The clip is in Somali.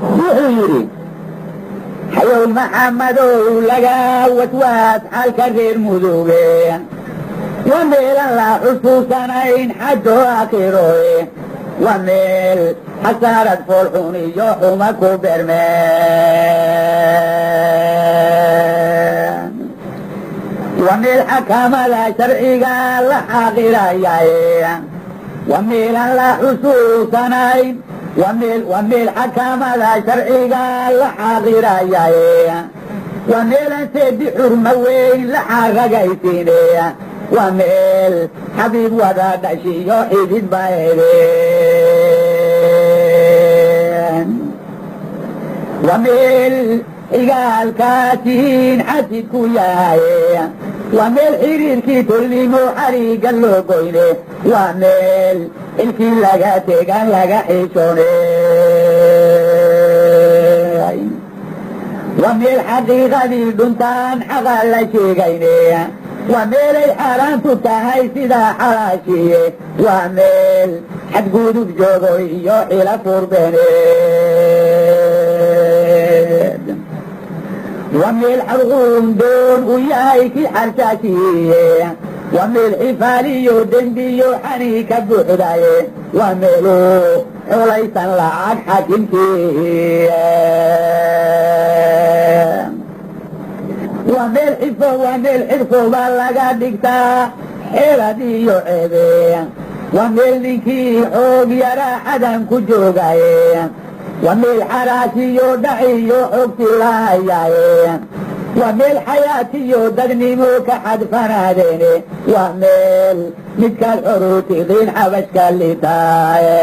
Wuxuu yidhi Xayow Maxamadow, laga waswaas xalka reer Muduge, waa meelan la xusuusanayn xajo aakiroe, waa meel xasaarad foolxun iyo xuma ku bermeen, waa meel xakamada sharciga la xaqirayaye, waa meelan la xusuusanayn, waa meel xakamada sharciga la xaqirayaye, waa meelan seedi xurma weyn la xaragaysiine, waa meel xabiib wada dhashiyo xidid baedeen, waa meel xigaalkaasiin xasid ku yahaye, waa meel xiriirkii tolnimo xariiga loo goyne, waa meel xilkii laga tegan laga xishoone, waa meel xaqiiqadii dhuntaan xaqa la sheegayne, waa meelay xaaraantu tahay sidaa xalaashiye, waa meel xadgudub joogo iyo xila furbeeneed, waa meel xarquundoon u yahay kii xarshaashiye, waa meel xifaaliyo dembiyo xanii ka buuxdaye, waa meeluu xulaysan lacag xakimkii, waa meel xifo, waa meel xirfooba laga dhigtaa xeelad iyo ceebe, waa meel ninkii xoog yaraa xadan ku joogaye, waa meel xaraashiyo dhaciyo xogti lahayaye, waa meel xayaatiyo dadnimo ka xadfanaadeene, waa meel midkaad xorutiqiin xabashka litaaye.